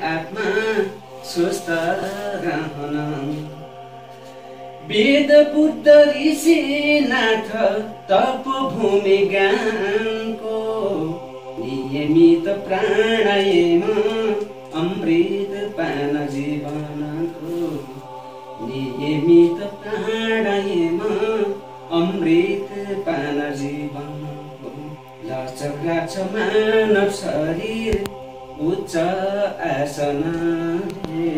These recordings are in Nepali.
आत्मा स्वस्थ रहन। वेद बुद्ध ऋषि नाथ तपोभूमि ज्ञानको नियमित प्राणायाम अमृत पान जीवनको। नियमित प्राणायाम अमृत पान जीवनको। लचक राख्छ मानव शरीर उच्च आसनले।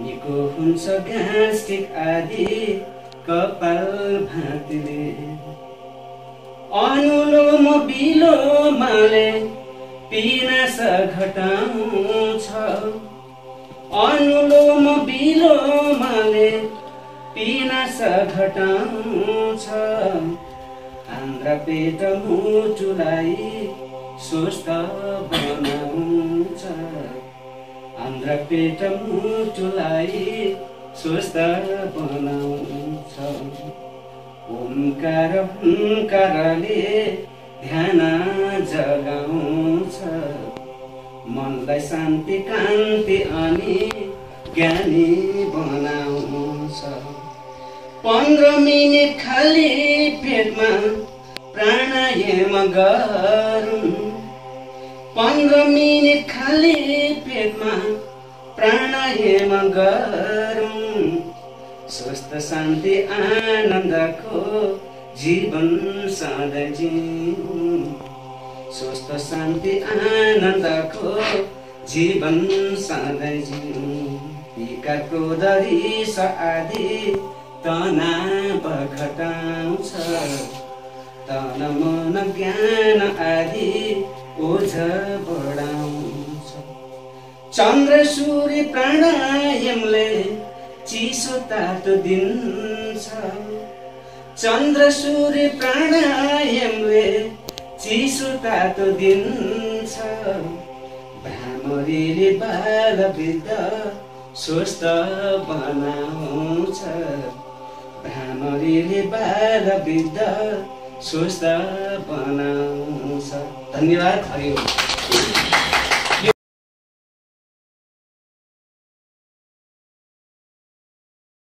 निको हुन्छ ग्यास्ट्रिक आदि कपाल भातीले। अनुलोम विलोमले पिनास घटाउँछ। अनुलोम विलोमले पिनास घटाउँछ। आन्द्रा पेट मुटुलाई स्वस्थ बनाउँछ। आन्द्रा पेट मुटुलाई स्वस्थ बनाउँछ। ओमकार हुङ्कारले ध्यान जगाउँछ। मनलाई शान्ति कान्ति अनि ज्ञानी बनाउँछ। 15 मिनेट खाली पेटमा प्राणायाम गरौँ। 15 मिनेट खाली पेटमा प्राणायाम गरौँ। स्वस्थ शान्ति आनन्दको जीवन सधैँ जिउँ। स्वस्थ शान्ति आनन्दको जीवन सधैँ जिउँ। पिका क्रोध रिस आदि तनाव घटाउँछ। तन मन ज्ञान आदि ओझा बढाउँछ। चन्द्र सूर्य प्राणायामले चिसो तातो दिन्छ। चन्द्र सूर्य प्राणायामले चिसो तातो दिन्छ। भ्रामरीले बाल वृद्ध स्वस्थ बनाउँछ। भ्रामरीले बाल वृद्ध स्वस्थ बनाउँछ। धन्यवाद। हरि ओम।